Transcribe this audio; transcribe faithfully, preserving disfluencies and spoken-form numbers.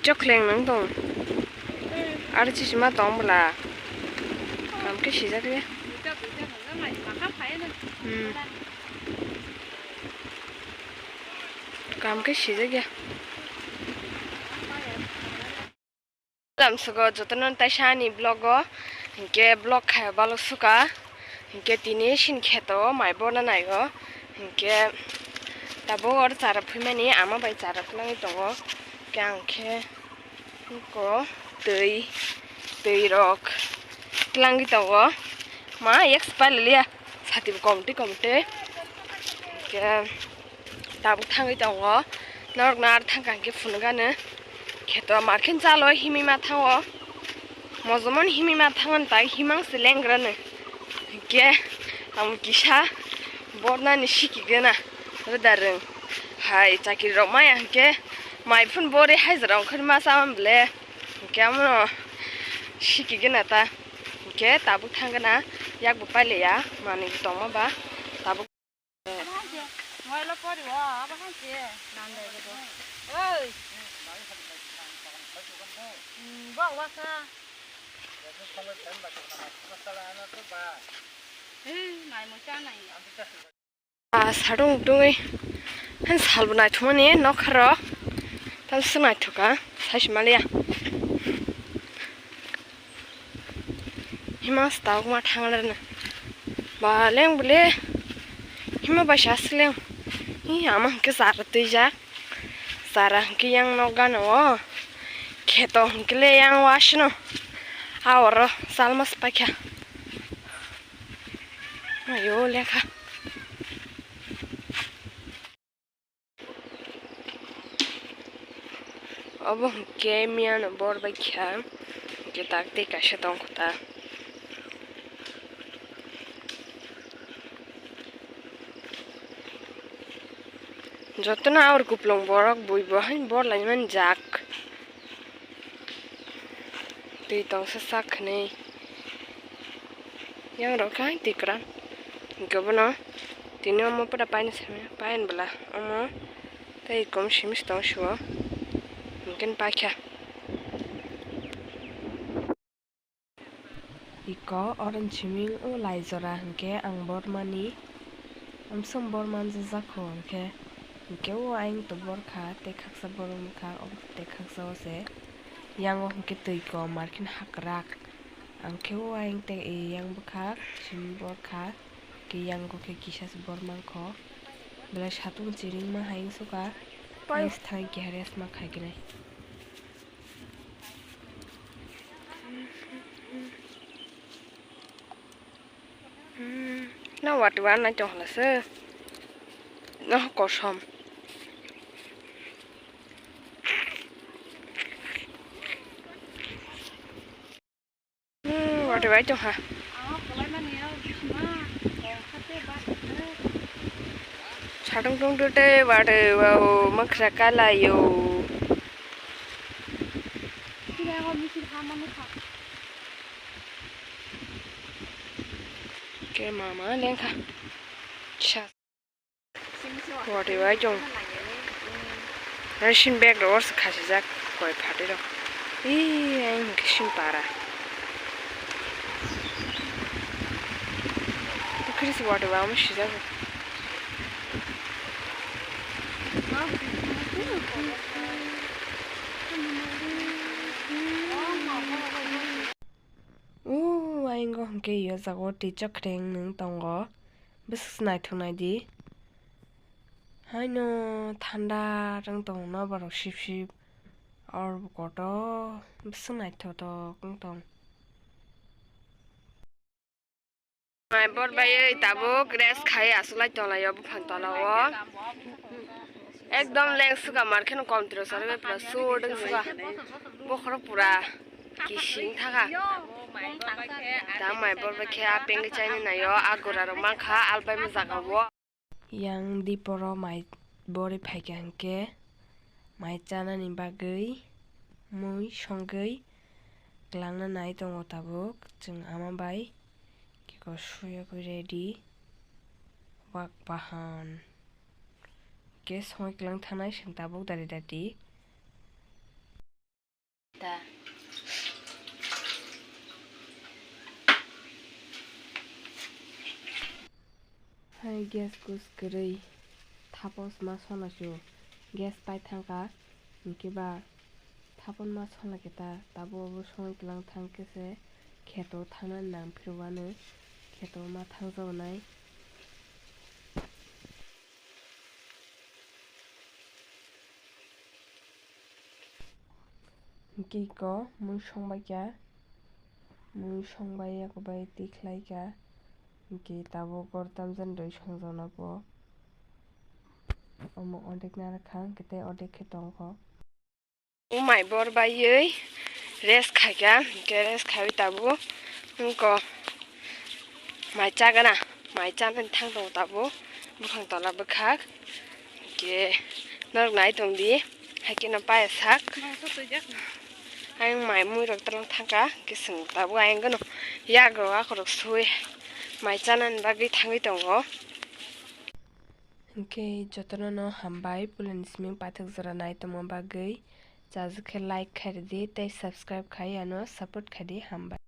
Chokleng nang tong. Ar chichima tong bwla. Kam khe sijak ya. Hmm. Kam khe sijak ya. Lamsogo jotono taisa ani vlog o, hinkhe vlog khe balok suka, hinkhe tini sini kheto o mai borna naigo, hinkhe tabuk oro chara phimani ama bai chara philangwi tongo, hinkhe ang khe ko twi, twi rok philangwi tongo, ma yak se pailaliya, sati bo kom twi kom twi, hinkhe. Tabuk thangwi tongo. Norok no ar thangkha hinkhe phunukgano. Kheto markhe chalo himwi ma thango. Mojomon himwi ma thango tai himang se lengrano. Hinkhe tamo kisa bornani sikigena. Roda rwng. Hai chakiri rok maya hinkhe mai phun bori hajra ongkhorma chaman bole. Hinkhe amono sikigena ta. Hinkhe tabuk thangna yakbo pailiya manwi tongma ba. Tabuk. Oi. Bo wasa. Ei, nai mo cha nai. Ah, sadung dungwi. Han salbo naithokmani nokharok. Tamswk naithokha. Saisi maliya. Hima stok ma thanglana. Ba leng bole. Hima ba sas leng. Hi ama hwnkhe chara twijak. Chara hwnkhe yang nok gana o. Kheto hwnkhe le yang wasino. Aoro salmas paikha. Ayo lekha. Obo hwnkhe miyano bor bai kha, hwnkhe tak tei kaisa tongkha ta. Jotono aor kuplung borok buibo haino bor laimani jak. Twi tongsa sak hwnwi. Yang rok hai twi kwran. Hwnkhe bono tini omo pura paina simi pain bwla omo tei kom simi tong suo. Hwnkhe paikha. Iko orange simi o lai jora hwnkhe ang bormani. Amsong borman jajak kho hwnkhe. Hwnkhe o ayang to borkha tei khaksa borok wngkha tei khaksa o se. Yang o hwnkhe twi kom markhe hakrak. Ang khe o ayang tei yang bwkha simi borkha, khe yang o khe kisa se bor mankho. Belai satung chiring ma hai wngsuka, ayang se thang keha rest ma khai khe nai. Hmm, no wati wa nai tong hala se. No kosom. Hmm, wati wai tong ha. Satung tung tu te wati wau maksa kala yo. Ke mama lengkha. Sa. Wati wai chong. Ration bag rok se khasijak koi phatwi rok. Ih, ayang hwnkhe sini para. Bukhiri se wati wai omo sijak. Ooh, ayang o hwnkhe yo jaga o twi chokhreng nwng tongo. Bwswk se naithok nai di. Haino thanda wng tongo nobar rok sip sip. Or kotor bwswk naithotok wng tong. Mai bor bai tabuk rest khai asulai tonglaio buphang tola o. Ekdom leng suka mar kheno kom tiro sari bai pura sudeng suka. Bokhoro pura kising thaka. Ta mai bor bai khe a pengwi chaini naio, a gura rok mankha albai ma jaga o. Yang diporo mai bori phaikha hinkhe mai chanani bagwi mui songwi kwlangna nai tongo tabuk chwng ama bai kiko suyogwi ready wak bahan khe songwi kwlang thanai chwng tabuk dari dati. ta. Hai gas kus kwrwi thapos ma sona su gas pai thangkha, hinkhe ba thapon ma sona khe ta tabuk obo songwi kwlang thang khe se kheto thangna nang phirwano kheto ma thangjago nai. Hinkhe iko mui songbai kha, mui songbai yakobai twi khlai kha, hinkhe tabuk gor tamjani doi songjakna bo. Omo odek narwkha, hinkhe tei odek khe tongkho. Mai bor baiwi rest khaikha, hinkhe rest khaiwi tabuk wngkha. Mai chagana, mai chanani thang tongo tabuk, buphang tola bwkhak. Hinkhe norok nai tongdi, haikhe no paya sak. Ayang mai mui rok twlang thangkha, hinkhe chwng tabuk ayang gano yagrok akhorok sui mai chanani bagwi thangwi tongo. Hinkhe jotono no hambai, puilani siming paithak jora nai tongma bagwi. Chajak khe like khai rwdi tei subscribe khai ano support khaidi, hambai.